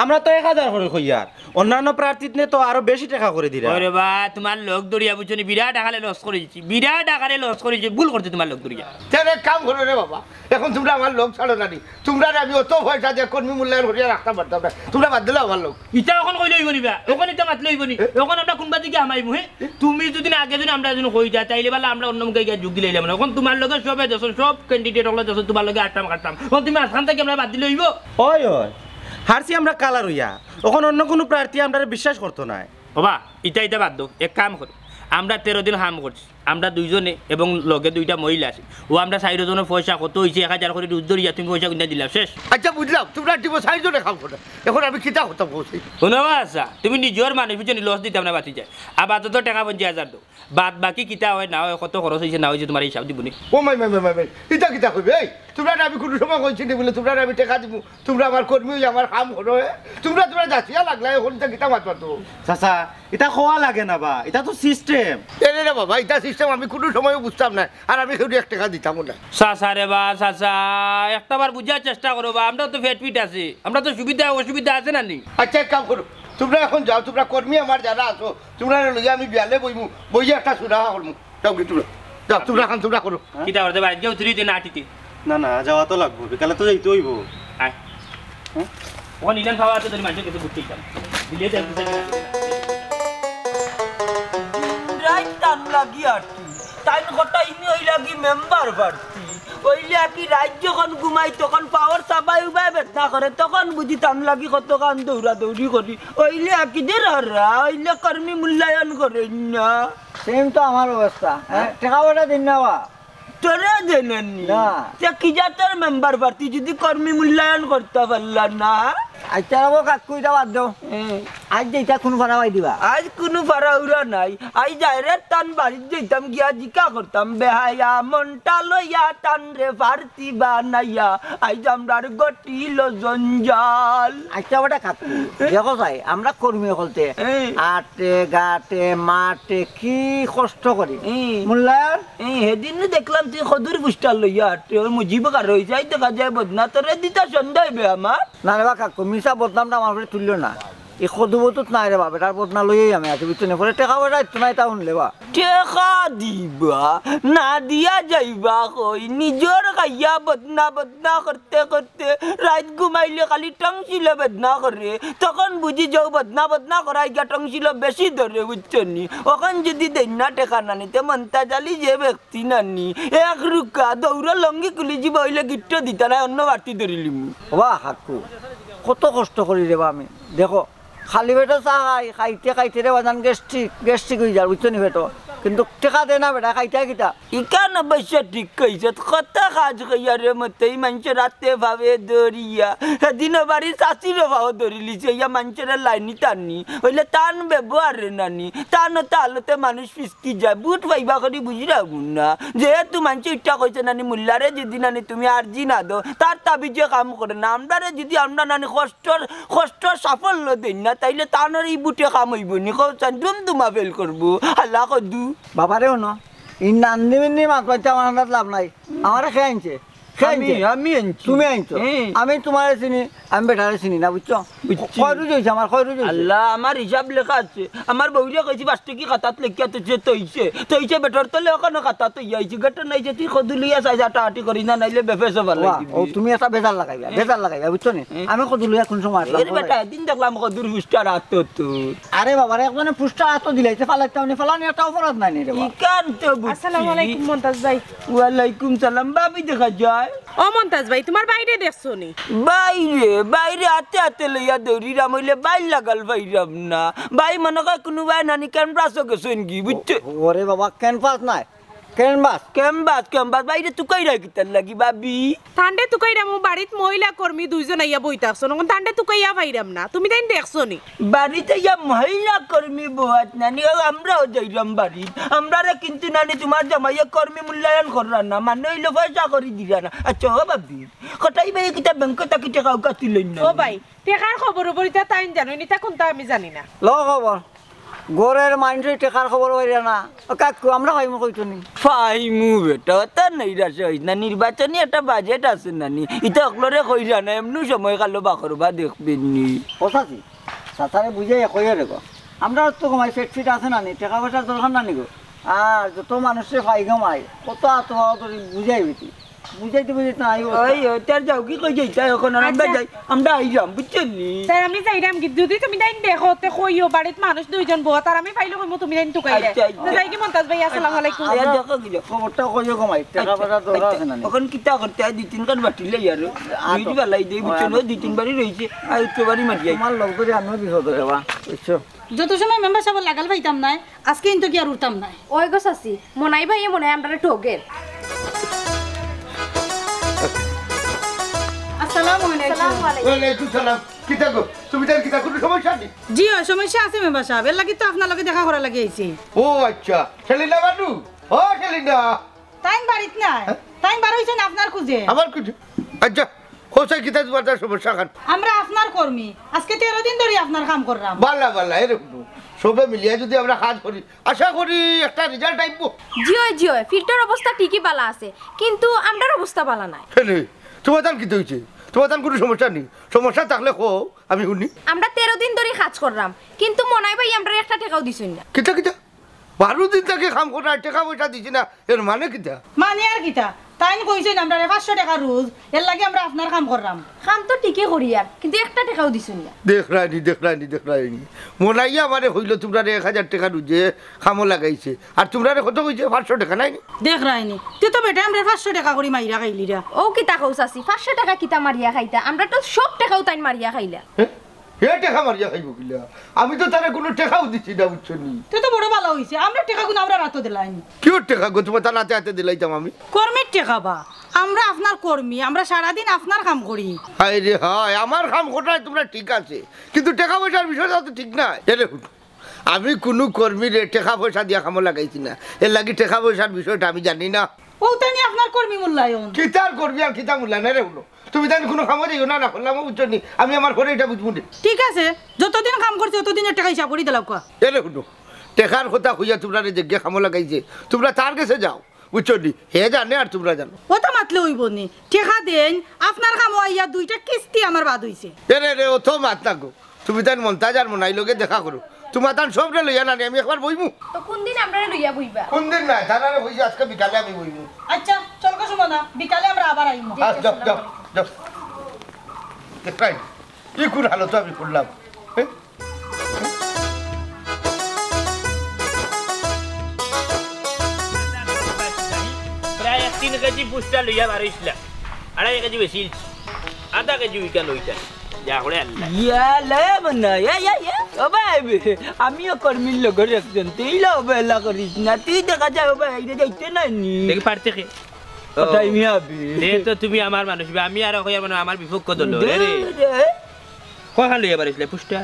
আমরা তো এক হাজার করি কইয়ার, অন্যান্য প্রার্থীত নে তো আরো বেশি টেকা করি দিরা। ওরে বা, তুমার লগ ধরিয়া বুঝছো নি, বিরাট আকারে লস করিলিছি, বিরাট আকারে লস করিলিছি, ভুল করছে তুমার লগ ধরিয়া। তে এক কাম করো রে বাবা, এখন তুমরা আমার লগ ছাড়ো না নি। তুমরারে আমি অত পয়সা দিয়া কর্মী মূল্যায়ন করিয়া রাখতাম পারতাম না, তুমরা বাদ দিলাও আমার লগ। ইতা অখন কইলে অইবো নি বা? অখন ইতা মাতলে অইবো নি? অখন আমরা কুনবাদি গিয়া হামাইমু, হে? তুমি যুদি না আগে যুদি আমরা যুদি কই যাই, তাইলে বালা আমরা অন্য মুখে গিয়া যোগ দিলাইলাম না। অখন তুমার লগে সবে দেশর সব candidate অকলে দেশর তুমার লগে আটতাম কাটতাম। অখন তুমি মাঝখান থাকি আমরারে বাদ দিলে অইবো? অয়, অয়। হারছি আমরা কালা রইয়া। অখন অন্য কুনু প্রার্থী আমরারে বিশ্বাস করতো নায়। ওবা, ইতা ইতা বাদ দেও। এক কাম করো, আমরা তেরো দিন কাম করছি। আমরা দুইজনে এবং লগে দুইটা মহিলা আছে। অউ আমরা চাইরো জনর পয়সা কত অইছে, এক হাজার করি রুজ ধরিয়া তুমি পয়সা গুনতা দিলাও, শেষ। আচ্ছা, বুঝলাম, তুমরা টিমো চাইরো জনে কাম করো। এখন আমি কিতা করতাম কও চাই? হুনো বা আচ্ছা, তুমি নিজর মানুষ, বুঝছো নি, লস দিতাম না বাতি যায়। আপাতত টেকা পঞ্চাশ হাজার দেও। বাদ বাকি কিতা অয় না অয়, কত খরচ অইছে না অইছে, তুমার হিসাব দিমু নি। ও মাই, মাই, মাই, মাই, মাই, ইতা কিতা কইবে? এই, তুমরারে আমি কুনু সময় কইছি নি বুলে তুমরারে আমি টেকা দিমু? তুমরা আমার কর্মী অইয়া আমার কাম করো, এ? তুমরা, তুমরা যাচিয়া লাগলা, এখন ইতা কিতা মাত মাতো? চাচা, ইতা কওয়া লাগে না বা, ইতা তো system। এরে রে বাবা, ইতা system আমি কুনু সময়ও বুঝতাম না, আর আমি কেউরে এক টেকা দিতামও না। চাচা রে বা, চাচা, একটা বার বুঝার চেষ্টা করো বা, আমরা তো ফেট ফিট আছি, আমরা তো সুবিধা অসুবিধা আছে না নি? আচ্ছা, এক কাম করো, তুমরা এখন যাও, তুমরা কর্মী আমার যারা আছো, তুমরারে লইয়া আমি বিয়ালে বইমু, বইয়া একটা সুরাহা করমু। যাও কি তুমরা, যাও, তুমরা খান তুমরা করো। কিতা করতে বাড়িত গিয়া উতরি দে না আটিতে? না, না, যাওয়া তো লাগবো, বিকালে তো যাইতে অইবো। আয়। হ্যাঁ? ও নিলেন খাওয়া আছে, তোর মাঝে কিছু বুঝতেই চান। দিলে দেন, দিলে দেন। রাইত টান লাগি আটি, টাইম কটাই নি অই লাগি মেম্বার প্রার্থী। অইলে আকি রাইত যখন ঘুমাই, তখন পাওর চাবাই উবাই বেদনা করে, তখন বুঝি টান লাগি কতখান দৌড়াদৌড়ি করি। অইলে আকি দের হরা, অইলে কর্মী মূল্যায়ন করইন না। সেম তো আমার অবস্থা, হ্যাঁ? টেকা পয়সা দিন না বা। তোরে দেননি? না। তে কি জাতর মেম্বার প্রার্থী যদি কর্মী মূল্যায়ন করতা পারলা না? আচ্ছা, রাবো কাকু, ইতা বাদ দেও। হ্যাঁ। আইজ যাইতা কুনু ফাড়া বাই দিবা? আইজ কুনু ফাড়া উড়া নাই। আইজ direct তান বাড়িত যাইতাম, গিয়া জিকা করতাম, বেহায়া মনটা লইয়া তান রে প্রার্থী বানাইয়া। আইজ আমরার ঘটিল জঞ্জাল। আচ্ছা, ওটা কাকু, দেখো চাই, আমরা কর্মী অকলতে হ্যাঁ। আটে, ঘাটে, মাঠে কি কষ্ট করি। হ্যাঁ। মূল্যায়ন? এই, হেদিন দেখলাম তুই কদুর পোস্টার লইয়া আটে, ওই মুজিব কার রইছে, আই দেখা যায় বদনা, তোরে দিতা সন্দেহ অইবে আমার। না রে বা কাকু, মিছা বদনামটা আমার উপরে তুললো না। এই কদু বতুত নাই রে বা, বেটার বদনা লইয়াই আমি আছি, বুঝছো নি? পরে টেকা পয়সা ইতো নাই, তা হুনলে বা। টেকা দিবা, না দিয়া যাইবা কই, নিজর খাইয়া বদনা, বদনা করতে করতে রাইত ঘুমাইলে খালি টংসিলে বেদনা করে, তখন বুঝি যাও বদনা, বদনা করায় গিয়া টংসিলো বেশি ধরে, বুঝছো নি? অখন যদি দেইন না টেকা নানি, তে মন্তাজ আলী যে ব্যক্তি নানি, এক রুকা দৌড় লঙ্গি খুলি যিবা অইলে গিট্টো দিতা নায়, অন্য বাড়তি ধরিলিমু। ওবা কাকু, কত কষ্ট করি রে বা আমি। দেখো, খালি পেটো চা খাই, খাইতে খাইতে রে বাজান গ্যাস্ট্রিক, গ্যাস্ট্রিক অই যার, বুঝছো নি পেটো? কিন্তু টেকা দে না বেটা, খাইতে কিতা? ইখান অবশ্য ঠিক কইছত, কত কাজ কইয়া রে মতই মানষর আতে পাও ধরিয়া। হেদিনও বাড়ির চাচিরও পাও ধরিলিছে, ইয়া মানষরে লাইনি টানি। অইলে তান ব্যবহারে নানি, তান তালতে মানুষ ফিসকি যায়। ভুট পাইবা করি বুঝি রাখুন না। যেহেতু মানষে ইটা কইছে নানি, মুল্লারে যদি নানি তুমি আরজি না দেও, তার তাবিজে কাম করে না। আমরারে যদি আমরা নানি কষ্টর, কষ্টর সাফল্য দেইন না, তাইলে তানর ই ভুটে কাম অইবো নি? কও চাইন, দুম দুমা ফেল করবো। হালা কদু। বাবারে হুনো, ই নান্দি মিন্দি মাত মাততে আমার আন্দাজ লাভ নাই। আমারে কে আনছে? কে আমি, আনছে? আমি আনছি। তুমি আনছো? হ্যাঁ। আমি তুমারে চিনি, আমি বেটারে চিনি না, বুঝছো? বুঝছি। কয় রুজ অইছে আমার, কয় রুজ অইছে? আল্লাহ, আমার হিসাব লেখা আছে। আমার বউরে কইছি পাঁচ টেকি খাতাত লেখিয়া থইছে, থইছে। থইছে বেটার তলে অখনো খাতা থইয়া আইছি। গেটো নাই যে তুই কদু লইয়া চাই আটাআটি করিস না, নাইলে বেফেস ওভার বাহ, লাগি ও দিবি। তুমি একটা বেজার লাগাইবা, হ্যাঁ। বেজার লাগাইবা, বুঝছো নি? হ্যাঁ। আমি কদু লইয়া কুন সময় আসলাম? এর বেটা, এদিন দেখলাম কদুর পুষ্টার আত তো তোর। আরে বাবা রে, একজনে পুষ্টার আত দিলাইছে, ফালাইতে মানে ফালানি একটা অপরাধ নাই নি রে বাবা। ইখান তো বুঝছি। আসসালামু আলাইকুম মন্তাজ ভাই। ওয়ালাইকুম সালাম, ভাবি দেখা যায়। ও মন্তাজ ভাই, তুমার ভাইরে দেখছো নি? ভাইরে, ভাইরে আতে আতে লইয়া দৌড়িরাম, অইলে ভাইর লাগাল পাইরাম না। ভাই মনে কয় কুনু ভাই নানি ক্যানভাসও গেছইন গি, বুঝছো? ওরে বাবা, ক্যানভাস নায়, ক্যানভাস। ক্যানভাস, ক্যানভাস, ভাইরে তুকাইরায় কিতার লাগি, ভাবি? তানরে তুকাইরাম, বাড়িত মহিলা কর্মী দুইজন আইয়া বই থাকছইন, অখন তানরে তুকাইয়া পাইরাম না। তুমি তাইন দেখছো নি? বাড়িত আইয়া মহিলা কর্মী বওয়াত নানি, ও আমরাও যাইরাম বাড়িত। আমরারে কিন্তু নানি তুমার জামাইয়ে কর্মী মূল্যায়ন কররা না, মানে অইলো পয়সা করি দিরা না। আচ্ছা ও ভাবি, কটাই ভাই কিতা ব্যাংক থাকি টেকা উকা তুলইন না? ও ভাই, টেকার খবর অবর ইতা তাইন জানইন, ইতা কুনতা আমি জানি না। ল খবর। ঘরর মানষে টেকার খবর পাইরা না। ও কাকু, আমরা পাইমু কইতো নি? পাইমু বেটা, অতা নিরাশ অইস না, নির্বাচনী একটা বাজেট আছে না নি, ইতা অকলরে কইরা না, এমনু সময় কালো বাখরবা দেখবে নি। ও চাচি, চাচারে বুঝাইয়া কইও রে গো, আমরা তো কমাই পেট ফিট আছে না নি, টেকা পয়সার দরকার না নি গো। আর যত মানষরে পাই গো মাই, কত আতো বাবা তোর বুঝাই বেটি। বুঝাইতে বুঝাইতে নাই অবস্থা। ওই, ওই, তার যাও, কি কই যাইতা এখন? আর আমরা আচ্ছা। যাই, আমরা আইরাম, বুঝছো নি? স্যার, আমি যাইরাম কি? যদি তুমি তাইন দেখো, তে কইও, বাড়িত মানুষ দুইজন বউত, আর আমি পাইলে কইমু তুমি তাইন তুকাইলে। আচ্ছা, আচ্ছা। তো যাই কি মন্তাজ ভাই, আসসালামু আলাইকুম। আচ্ছা, দেখো কি যাও। খবরটা কইও গো মাই, টেকা আচ্ছা, পয়সা দরকার আচ্ছা। আছে না নি? এখন কিতা করতে হয়, দুই তিন খান বাটি লই আর আচ্ছা। দুই বেলাই দেই, বুঝছো নি? দুই তিন বাড়ি রইছে, আর উত্তর বাড়ি মাটি আই। তোমার লগ ধরে আমিও বিপদ রে বা, বুঝছো? যত সময় মেম্বার সাবর লাগাল পাইতাম নায়, আজকে কিন্তু কি আর উঠতাম নায়। ওই গো চাচি, মনাই ভাইয়ে মনে হয় আমরারে ঠগের। আসসালামু আলাইকুম। আসসালামু আলাইকুম। ওয়ালাইকুম সালাম। কিতা গো? তুমি তার কিতা কোনো সমস্যা নেই? জি অয়, সমস্যা আছে মেম্বার সাব, এর লাগি তো আপনার লগে দেখা করার লাগি আইছি। ও আচ্ছা, সেলিনা বানু, ও সেলিনা। তাইন বাড়িত নাই? হ্যাঁ? তাইন বার অইছইন আপনার খুঁজে। আমার খুঁজে? আচ্ছা, হোসাই কিতা তোমার তার সমস্যা খান? আমরা আপনার কর্মী, আজকে তেরো দিন ধরি আপনার কাম কররাম। বালা, বালা, এরে হুনো। সবে মিলিয়া যদি আমরা কাজ করি, আশা করি একটা রেজাল্ট আইবো। জি অয়, জি অয়, ফিল্ডর অবস্থা ঠিকই বালা আছে, কিন্তু আমরার অবস্থা বালা নায়। কেনে? তোমার তান কিতা অইছে? তোমার তান কোনো সমস্যা নেই? সমস্যা থাকলে কও, আমি হুনি। আমরা তেরো দিন ধরি কাজ কররাম, কিন্তু মনাই ভাইয়ে আমরারে একটা টেকাও দিছইন না। কিতা, কিতা? বারো দিন থাকি কাম কররায়, টেকা পয়সা দিছি না, এর মানে কিতা? মানে আর কিতা? তাইন কইছইন আমরারে পাঁচশো টেকা রোজ, এর লাগি আমরা আপনার কাম কররাম। কাম তো ঠিকই করিয়ার, কিন্তু একটা টেকাও দিছইন না। দেখরায়নি, দেখরায়নি, দেখরায়নি। মনাইয়ে আমারে কইলো, তোমরারে এক হাজার টেকা রোজে কামো লাগাইছে, আর তোমরারে কত কইছে? পাঁচশো টেকা, নায় নি? দেখরায়নি, তে তো বেটায় আমরারে পাঁচশো টেকা করি মারিয়া খাইলিরা। ও কিতা কও চাচি, পাঁচশো টেকা কিতা মারিয়া খাইতা? আমরা তো সব টেকাউ তাইন মারিয়া খাইলা। হ্যাঁ? হে টেকা মারিয়া খাইবো কিলা? আমি তো তারে কোনো টেকাও দিছি না, বুঝছো নি? তে তো বড় বালা অইছে, আমরার টেকাগুন আমরার আতো দিলাইন। কিওর টেকা গো, তোমার তার আতে আতে দিলাইতাম আমি? কর্মীর টেকা বা, আমরা আপনার কর্মী, আমরা সারাদিন আপনার কাম করি। হায় রে হায়, আমার কাম করায় তোমরা ঠিক আছে, কিন্তু টেকা পয়সার বিষয়টা তো ঠিক না। এরে হুনো, আমি কোনো কর্মীরে টেকা পয়সা দিয়া কামো লাগাইছি না, এর লাগি টেকা পয়সার বিষয়টা আমি জানি না। ও তাইন আপনার কর্মী মূল্যায়ন। কিতার কর্মী আর কিতা মূল্যায়ন? এরে হুনো, তুমি তাইন কোনো কামো যাইও না, না করলাম, বুঝছো নি? আমি আমার ঘরে এটা বুঝবো নি। ঠিক আছে, যতদিন কাম করছে, অতদিনর টেকা হিসাব করি দিলাউক্কা। এরে হুনো, টেকার কথা কইয়া তোমরারে যেগিয়ে কামো লাগাইছে, তোমরা তার গেছে যাও, বুঝছো নি? হে জানে আর তোমরা জানো। অতা মাতলে অইবো নি? টেকা দেইন, আপনার কামো আইয়া দুইটা কিস্তি আমার বাদ অইছে। এরে রে, অত মাত না গো। তুমি তাইন মন্তাজ আর মনাইর লগে দেখা করো। তোমার তান সবরে লইয়া না নি, আমি একবার বইমু। তো কোন দিন আমরারে লইয়া বইবা? কোন দিন না, তারারে কইছি আজকে বিকালে আমি বইমু। আচ্ছা, চল গো সুমনা, বিকালে আমরা আবার আইমু। আচ্ছা, যাও, যাও, যাও। দেখরায়, কি কোন হালত আমি করলাম? হ্যাঁ? প্রায় এক তিন কেজি পুষ্টা লইয়া বারইছলা। আড়াই কেজি বেশি ইলছি। আধা কেজি উইকা লইতা। যা করে আল্লাহ। ইয়া, লয়া বানা, ইয়া, ইয়া, ইয়া। ও ভাই, আমিও কর্মীর লগর একজন। তুই লো অবহেলা করিস না। তুই দেখা যায়, ও ভাই, এটা যাইতে নাই নি। দেখি পারতে কে? ও। ওটাই মিয়া আবি। এ তো তুমি আমার মানুষ, আমি আর কই আর মানে আমার বিপক্ষ দল, দে রে। রে। কয়খান লইয়া বারইছলা পুষ্টা?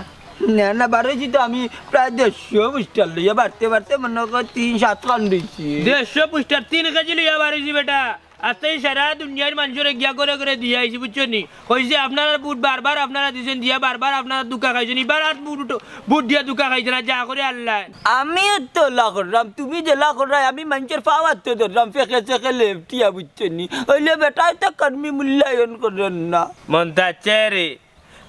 না, না, বারইছি তো আমি প্রায় দেড়শো পুষ্টা লইয়া বারতে বারতে মনে কর তিন সাত খান রইছি। দেড়শো পুষ্টা তিন কেজি লইয়া বারইছি বেটা। আস্তা ই সারা দুনিয়ার মানষরে গিয়া ঘরে ঘরে দিয়া আইছি, বুঝছো নি? কইছি, "আপনারার ভোট বারবার আপনারা দিছইন, দিয়া বারবার আপনারা ধুকা খাইছইন, ইবার আর ভোট, ভোট দিয়া ধুকা খাইছইন না, যা করে আল্লাহ।" আমিও তো অলা কররাম, তুমি যেলা কররায়, আমি মানষর পাও আতো ধররাম, ফেকে চেকে লেফটিয়া, বুঝছো নি? অইলে বেটায় তো কর্মী মূল্যায়ন করইন না। মন্তাজ রে,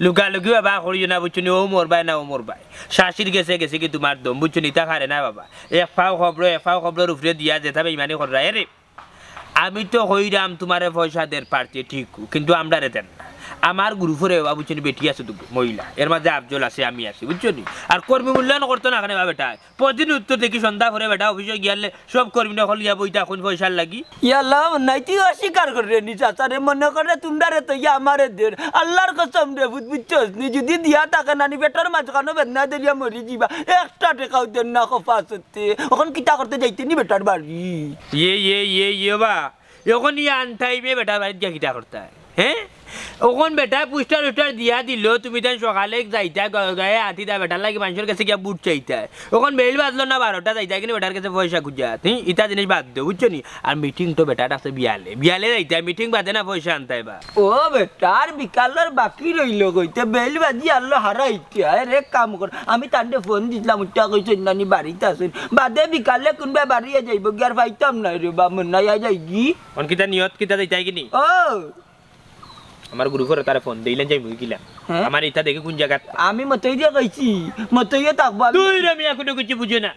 লুকালুকি বাবা করিও না, বুঝছো নি? ও মোর ভাই না, ও মোর ভাই। শাশির গেছে গেছে কি তোমার দম, বুঝছো নি? তা পারে না বাবা। এক পাও খবর, এক পাও খবরর উপরে দিয়া যেতা বেইমানি কররায় রে। আমি তো কইরাম তুমারে পয়সা দের পারতে ঠিক, কিন্তু আমরারে দেন না। আমার গ্রুপরে বা বুঝছো নি বেটি আছে দুগু, মহিলা, এর মাঝে আফজল আছে, আমি আছি, বুঝছো নি? আর কর্মী মূল্যায়ন করতো না কেনে বা বেটায়। প্রতিদিন উত্তর দেখি সন্ধ্যা করে বেটা অফিসো গিয়ালে সব কর্মী নকল গিয়া বইতা কুন পয়সার লাগি। ইয়াল্লা, নাই তুই অস্বীকার কররে নি চাচারে, মনে করে তুমরারে তো ইয়া আমারে দের। আল্লার কসম রে, বুঝ-, বুঝছস নি? যদি দিয়া থাকে নানি পেটর মাঝখানো বেদনা দেরিয়া মরি যিবা, একটা টেকাও দের না খফা। তে অখন কিতা করতে যাইতে নি বেটার বাড়ি? ইয়ে, ইয়ে, ইয়ে, ইয়ে বা। অখন ইয়া আনতাই বে বেটার বাড়িত গিয়া কিতা করতায়? হ্যাঁ? অখন বেটায় পোস্টার উস্টার দিয়া দিলো, তুমি তাইন সকালে যাইতায়, গ-, গায়ে আটিতায়, বেটার লাগি মানষর গেছে গিয়া ভুট চাইতায়। অখন বেইল বাজলো না বারোটা, যাইতায় কিনি বেটার গেছে পয়সা খুজিয়াত? হি, ইতা জিনিস বাদ দেও, বুঝছো নি? আর মিটিং তো বেটার আছে বিয়ালে, বিয়ালে যাইতায়, মিটিং বাদে না পয়সা আনতায় বা। ও বেটা, আর বিকালর বাকি রইলো কইতে, বেইল বাজি আরলো হারাইতে। আরে এক কাম কর, আমি তানরে ফোন দিছলাম, উঠা কইছইন নানি বাড়িত আছইন, বাদে বিকালে কুনবা বাড়িয়া যাইবো গি, আর পাইতাম নায় রে বা, মনাইয়া যাইগি। অন কিতা নিয়ত কিতা যাইতায় কিনি? ও আমার গ্রুপর তারে ফোন দিলাম, যাইমু কিলা? হ্যাঁ? আমার ইটা দেখি কুন জাগাত? আমি মতই দিয়া কইছি, মতইয়ে থাকবো আমি। তুই রে মিয়া, কুনু কিছু বুঝো না।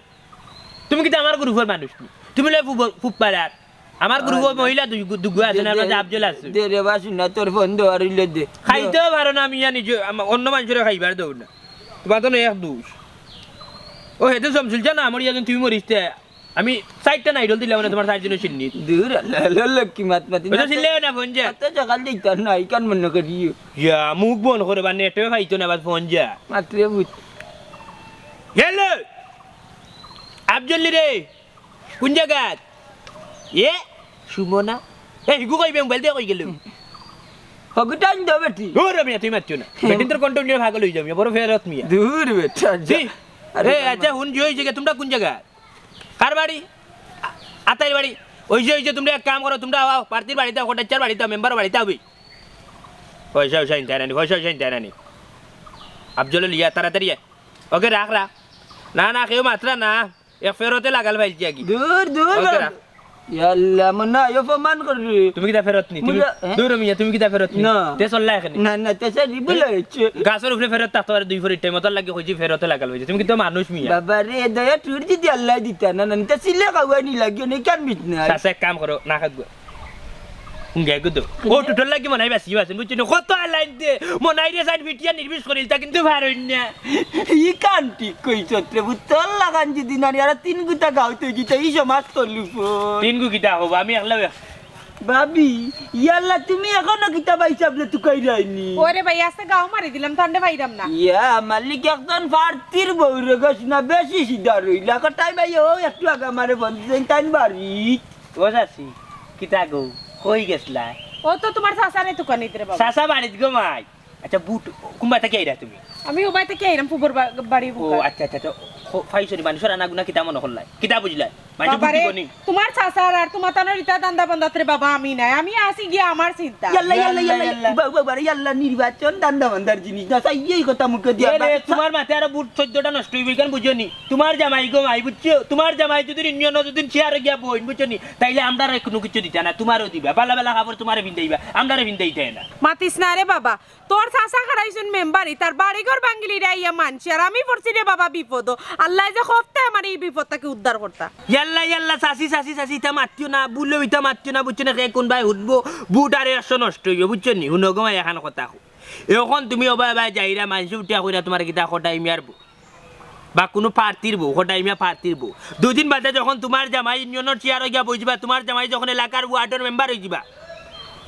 তুমি কিতা আমার গ্রুপর মানুষ নি? তুমি লয় ফুব-, ফুব পাড়ার। আমার গ্রুপর আল্লাহ। মহিলা দুই গু-, দুগু আছে না, দে, দে, আফজল আছে। দে রে বা, শুনা, তোর ফোন দেওয়ার অইলে দে। খাইতেও পারো না মিয়া, নিজে আমা-, অন্য মানষরে খাইবার দেও না। তুমার তো এক দোষ। ও হেতে জমছিল যা না, আমার ইয়াদিন তুমি মরিস তে। আমি চাইরটা নাইডল দিলাম মানে তুমার চাইরজনর চিন্নিত। দূর, আল্লাহ, আল্লাহ, লক্ষ্মী মাত মাতি ওই তো না। চিল্লাইও না, ফোন যা। অত সকাল দিতাম না, ইখান মনে করিও। ইয়া, মুখ বন্ধ করে বা নেটে পাইতো না, বাদ ফোন যা। মাত্রে বুঝ। হ্যালো, আফজলি রে, কুন জাগাত? এ, সুমনা। এ, হিগু কইবে, মোবাইল দিয়া কই গেল? হগুটান দো বেটি। দূর মিয়া, তুমি মাতিও না। বেটিন্তর কন্ট্রোল নিয়া পাগল অই যাও মিয়া, বড় ফেরত মিয়া। দূর বেটা, যা। জি। আরে এ, আচ্ছা, হুন, যে অইছে গি, তুমরা কুন জাগা? কার বাড়ি? আ-, আতাইর বাড়ি। ওই যে, ওই যে, তুমরা এক কাম করো, তুমরা আও, প্রার্থীর বাড়িত আও, কটাইচ্চার বাড়িত আও, মেম্বারর বাড়িত আও বে। পয়সা, পয়সা আনতে আনানি, পয়সা, পয়সা আনতে আনানি। আফজল লিয়া, তাড়াতাড়ি আয়। ওকে, রাখ, রাখ। না, না, কেউ মাতরা না। এক ফেরতে লাগাল ফাইলছি আগে। দূর, দূর, ওকে, দূর। রাখ। ইয়াল্লা, মনে হয় অপমান করবে। তুমি কিতা ফেরত নি? তুমি, মুজা-, হ্যাঁ? দূর মিয়া, তুমি কিতা ফেরত নি? না। তে চললা এখানে। না, না, তে সে রিবুল হয়েছে। গাছর উপরে ফেরত থাকতে পারে দুই ফরির টাইম, ওটার লাগি কইছি ফেরতে লাগাল ফাইলছি। তুমি কিতা মানুষ মিয়া? বাবা রে, দয়া টুর যদি আল্লাহ দিতা না, না, তে সিলে খাওয়ানি লাগিও, নেই কান বিট না। চাচা, এক কাম করো, না খাগো। হুঙ্গে গুদো। ও টুটল লাগি মনে হয় বাঁচি বাঁচেন, বুঝছো নি? কত লাইন দে, মনে হয় রে সাইন ফিটিয়া নির্বিষ করিল, তা কিন্তু ভার হইন না। ই কান ঠিক কইছত রে, বুঝ তোর লাগান যদি নারী আর তিন গুতা গাও তুই দিতে, এই সমাজ তোর লুপো। তিন গু কিতা হবো, আমি একলা এক- ভাবি, ইয়াল্লা তুমি এখনো কিতা ভাই সাবলে তুকাই রাইনি? ওরে ভাই, আস্তে গাও মারি দিলাম, ঠান্ডা পাইরাম না। ইয়া, মালিক একজন প্রার্থীর বউ রে গছ না, বেশি সিধা রইলা। কটাই ভাই ও একটু আগে আমারে বন্ধ দিন, তাইন বাড়ি। ও চাচি, কিতা গো, কই গেছলা? ও তো তোমার চাচারে তুকানিত রে বাবা। চাচা বাড়িত গো মাই। আচ্ছা, বুট, কুনবায় থাকি আইরা তুমি? আমি ওবায় থাকি আইরাম, ফুবর বা-, বাড়ি ও, বুকা। আচ্ছা, আচ্ছা, আচ্ছা। ও, ফাইসরি মানুষর আনাগুনা কিতা মনে করলাই? কিতা বুঝলাই? মানুষ বাবারে, বুঝিব নি? তোমার চাচার আর তোমার তানোর ইতা দান্দা বান্দাত রে বাবা আমি নাই। আমি আছি গিয়া আমার চিন্তা। ইয়াল্লা, ইয়াল্লা, ইয়াল্লা, ইয়াল্লা। উবা, উবা, উবা, ইয়াল্লা, নির্বাচন দান্দা বান্দার জিনিস না। চাই এই কথা মুখে দিয়া এ রে, বা-, তোমার মাতে আরো বুট চোদ্দটা নষ্ট হইব, ইখান বুঝো নি? তোমার জামাই গো মাই, বুঝছো? তোমার জামাই যদি ইউনিয়ন যদি চেয়ারে গিয়া বইন, বুঝছো নি? তাইলে আমরারে কুনু কিছু দিতা না, তোমারেও দিবা। বালা বালা কাপড় তোমারে ভিন্দাইবা, আমরারে ভিন্দাইতে না। মাতিস না রে বাবা, তোর চাচা খাড়াইছইন মেম্বারি, তার বাড়িঘর ভাঙ্গিলিরা ইয়া মানছি, আর আমি পড়ছি রে বাবা বিপদ। আল্লায় যে খফতে আমার এই বিপদ থাকি উদ্ধার করতা। ইয়াল্লা, ইয়াল্লা, চাচি, চাচি, চাচি, ইতা মাতিও না, বুলেও ইতা মাতিও না, বুঝছো না? কে কুনবায় উঠবো, বুট আরো একশো নষ্ট হইব, বুঝছো নি? হুনো গো মাই, এখান কথা কও। এখন তুমি ওবায় ওবায় যাইরা, মানষে উঠিয়া কইরা তোমার কিতা কটাই মিয়ার বউ। বা কুনু প্রার্থীর বউ, কটাই মিয়া প্রার্থীর বউ। দুই দিন বাদে যখন তোমার জামাই ইউনিয়নর চেয়ারো গিয়া বইযিবা, তোমার জামাই যখন এলাকার ওয়ার্ডর মেম্বার হইযিবা,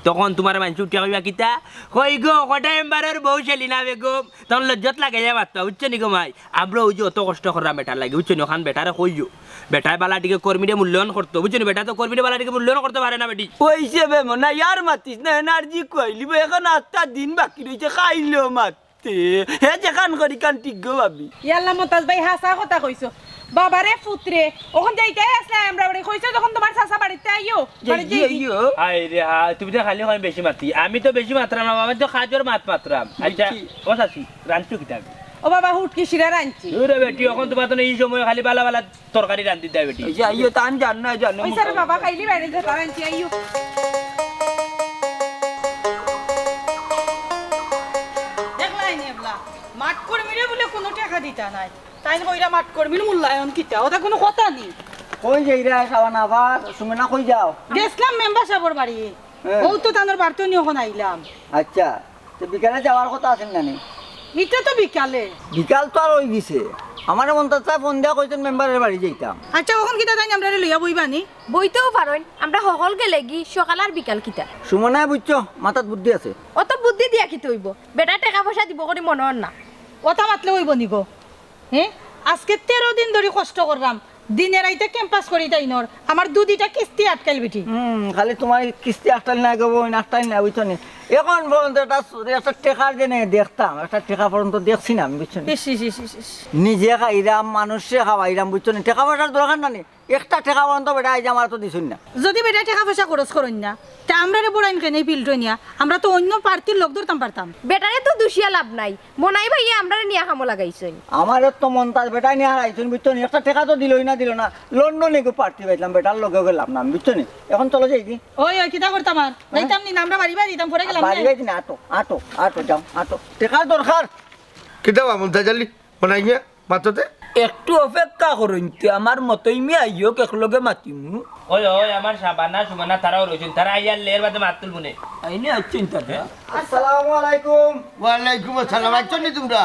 তখন তোমার মানষে উঠিয়া কইবা কিতা? কই গো, কটাই মেম্বারর বউ সেলিনা বেগম। তখন লজ্জত লাগাইয়া মাতবা, বুঝছো নি গো মাই? আমরা ওই যে অত কষ্ট করলাম বেটার লাগি, বুঝছো নি? ওখান বেটারে কইও। বেটায় বালা টিকে কর্মীরে মূল্যায়ন করতো, বুঝছো নি? বেটা তো কর্মীরে বালা টিকে মূল্যায়ন করতে পারে না বেটি। ওই হিসেবে মনে হয় আর মাতিস না, এনার্জি কইলিব, এখন আটটা দিন বাকি রইছে, খাইলো মাত। তে, হে যেখান করি কান ঠিক গো ভাবি। ইয়াল্লা মতাজ ভাই, হাছা কথা কইছো। বাবারে ফুতরে, অখন যাইতাই আছলায় আমরা বাড়ি, কইছো যখন তোমার চাচা বাড়িত আইও, বাড়িত যাই, যাই। যাই। হায় রে হায়, তুমি তো খালি কয় বেশি মাতি। আমি তো বেশি মাতরাম না, আমি তো কাজর মাত মাতরাম। আচ্ছা, বুঝছি। ও চাচি, রানছো কিতা? ও বাবা, হুটকি শিরা রানছি। দূর বেটি, অখন তোমার তো এই সময় খালি বালা বালা তরকারি রান্দি দেয় বেটি। এই যে আইও, তান জান না, জানো ওই স্যার, বাবা খাইলি বাইরে যে তার আনছি, আইও। দেখলাই নি এবলা, মাঠ কর্মীরে বলে কোনো টাকা দিতা নাই। তাই কইরা মাঠ কর্মীর মূল্যায়ন কিতা? ওটা কোনো কথা নি। কই যাইরা খাওয়া না আবার? সুমনা কই যাও? গেছলাম মেম্বার সাহেবর বাড়ি। হ্যাঁ। ও তো তানোর বাড়িতে নি অখন আইলাম। আচ্ছা। তো বিকালে যাওয়ার কথা আছিল না নি? ইটা তো বিকালে। বিকাল তো আর অই গেছে। আমারে মন্তাজ চাচায় ফোন দিয়া কইছইন মেম্বারর বাড়ি যাইতাম। আচ্ছা, অখন কিতা তাইন আমরারে লইয়া বইবা নি? বইতেও পারইন, আমরা হকল গেলেগি সকাল আর বিকাল কিতা? সুমনায় বুঝছো, মাথাত বুদ্ধি আছে। অত বুদ্ধি দিয়া কিতা অইবো? বেটায় টেকা পয়সা দিবো করি মনো অর না। অতা মাতলে অইবো নি গো? হে? আজকে তেরো দিন ধরি কষ্ট করলাম, দিনে রাইতে ক্যাম্পাস করি তাইনর, আমার দুদিটা কিস্তি আটকাইল বেটি। হুম, খালি তোমার কিস্তি আটকাইল না গো বইন, আটকাইল না, বুঝছো নি? এখন পর্যন্ত একটা, একটা টেকার জন্য দেখতাম, একটা টেকা পর্যন্ত দেখছি না আমি, বুঝছো নি? ইস, ইস, ইস, ইস, ইস। নিজে খাইরাম, মানুষরে খাওয়াইরাম, বুঝছো নি? টেকা পয়সার দরকার না নি, একটা টেকা পর্যন্ত বেটা আইজ আমার তো দিছইন না। যদি বেটা টেকা পয়সা খরচ করইন না, তে আমরারে বড়াইন কেনে পিল্টু নিয়া? আমরা তো অন্য প্রার্থীর লোক ধরতাম পারতাম। বেটারে তো দুষিয়া লাভ নাই, মনাই ভাইয়ে আমরারে নিয়া কামো লাগাইছইন। আমারে তো মন্তাজ বেটায় নিয়া হারাইছইন, বুঝছো নি? একটা টেকা তো দিলই না, দিল না। লন্ডনে গো প্রার্থী পাইছিলাম, বেটার লগে গেলাম না আমি, বুঝছো নি? এখন চলো যাই কি? ওই, ওই, কিতা করতাম আর? হ্যাঁ? যাইতাম নি না, আমরা বাড়ি বাড়ি দিতাম, পরে গেলাম বাড়ি না। বাড়ি না, আটো, আটো, আটো, যাও, আটো। টেকার দরকার। কিতা বা মন্তাজ আলী, মনাই মিয়া, মাততে? একটু অপেক্ষা করইন তে, আমার মতই মিয়া আইয়ক, একলগে মাতিমু। ওই, ওই, আমার শাবানা, সুমনা, তারাও রইছইন। তারা আইয়ার লের বাদে মাত তুলবো নে। আইনে আইছইন তারা। আসসালামু আলাইকুম। ওয়ালাইকুম আসসালাম। আইছো নি তোমরা?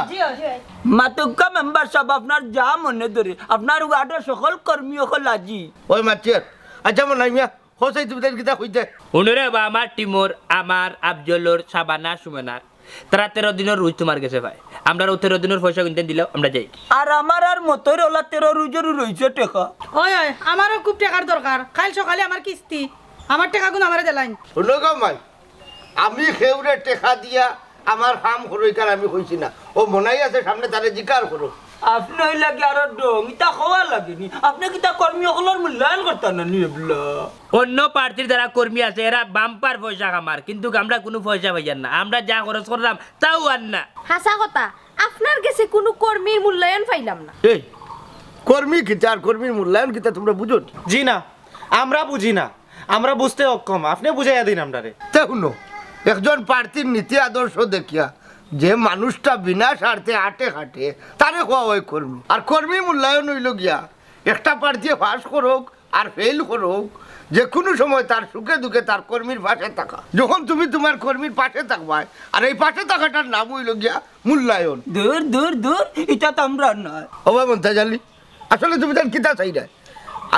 মাতুক্কা মেম্বার সাব, আপনার যা মনে ধরে, আপনার ওয়ার্ডর সকল কর্মী অকল আজি। ওই মাতিয়ার। আচ্ছা, মনাই মিয়া, হোসাই তুমি তাই কিতা কইতে? হুনো রে বা, আমার টিমর, আমার আফজলর, শাবানা, সুমনার, তারা তেরো দিনর রুজ তোমার গেছে পায়। আমরার তেরো দিনর পয়সা কিনতে দিলাও, আমরা যাই। আর আমার আর মতইর ওলা তেরো রুজরও রইছে টেকা। ওই, ওই, আমারও খুব টেকার দরকার। কাইল সকালে আমার কিস্তি, আমার টেকাগুন আমারে দিলাইন। হুনো গো মাই, আমি কেউরে টেকা দিয়া আমার কাম করইকার আমি কইছি না। ও মনাই আছে সামনে, তারে জিকার করো। আপনে ওই লাগে আরো ডং, ইতা কওয়া লাগেনি। আপনে কিতা কর্মী অকলর মূল্যায়ন করতা না নি এবলা? অন্য প্রার্থীর যারা কর্মী আছে, এরা বাম্পার পয়সা কামার, কিন্তু আমরা কুনু পয়সা পাইয়ার না। আমরা যা খরচ করলাম, তাও আর না। হাছা কথা, আপনার গেছে কুনু কর্মীর মূল্যায়ন পাইলাম না। এই, কর্মী কিতা আর কর্মীর মূল্যায়ন কিতা তোমরা বুঝো নি? জি না, আমরা বুঝি না। আমরা বুঝতে অক্ষম, আপনে বুঝাইয়া দিন আমরারে। তে হুনো, একজন প্রার্থীর নীতি আদর্শ দেখিয়া যে মানুষটা বিনা স্বার্থে আটে খাটে, তারে কওয়া অয় কর্মী। আর কর্মী মূল্যায়ন অইলো গিয়া একটা প্রার্থীয়ে পাস করউক আর ফেইল করউক, যে কুনু সময় তার সুখে দুঃখে তার কর্মীর পাশে থাকা। যখন তুমি তুমার কর্মীর পাশে থাকবায়, আর এই পাশে থাকাটার নাম অইলো গিয়া মূল্যায়ন। দূর, দূর, দূর, ইটা তো আমরা নায়। ও বা মন্তাজ আলী, আসলে তুমি তার কিতা চাইরায়?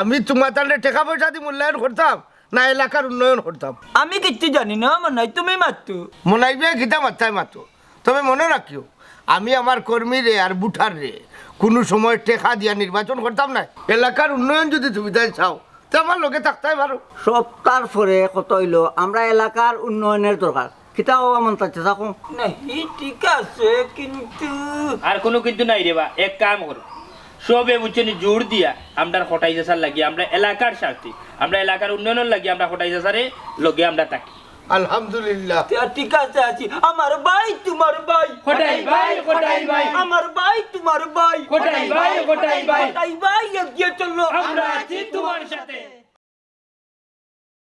আমি তুমার তারে টেকা পয়সা দি মূল্যায়ন করতাম, না এলাকার উন্নয়ন করতাম? আমি কিচ্ছু জানি না, মনাই, তুমি মাতো। মনাই ভাই কিতা মাততায় মাতো, তবে মনো রাখিও, আমি আমার কর্মীরে আর ভোটাররে কুনু সময় টেকা দিয়া নির্বাচন করতাম নায়। এলাকার উন্নয়ন যুদি তুমি তাই চাও, তে আমার লগে থাকতায় পারো। সবতার পরে কথা অইলো, আমরা এলাকার উন্নয়নের দরকার। কিতা অওয়া মন্তাজ চাচা, কও। না, ই ঠিক আছে, কিন্তু আর কুনু কিন্তু নাই রে বা, এক কাম করো, সবে বুঝছো নি জোর দিয়া আমরার কটাই চাচার লাগি, আমরা এলাকার স্বার্থে, আমরা এলাকার উন্নয়নর লাগি আমরা কটাই চাচারে লগে আমরা থাকি। আলহামদুলিল্লাহ। তে ঠিক আছে, আছি। আমার ভাই, তুমার ভাই। কটাই ভাই, কটাই ভাই। আমার ভাই, তুমার ভাই। কটাই ভাই, কটাই ভাই। কটাই ভাই, এগিয়ে চলো। আমরা আছি তুমার সাথে।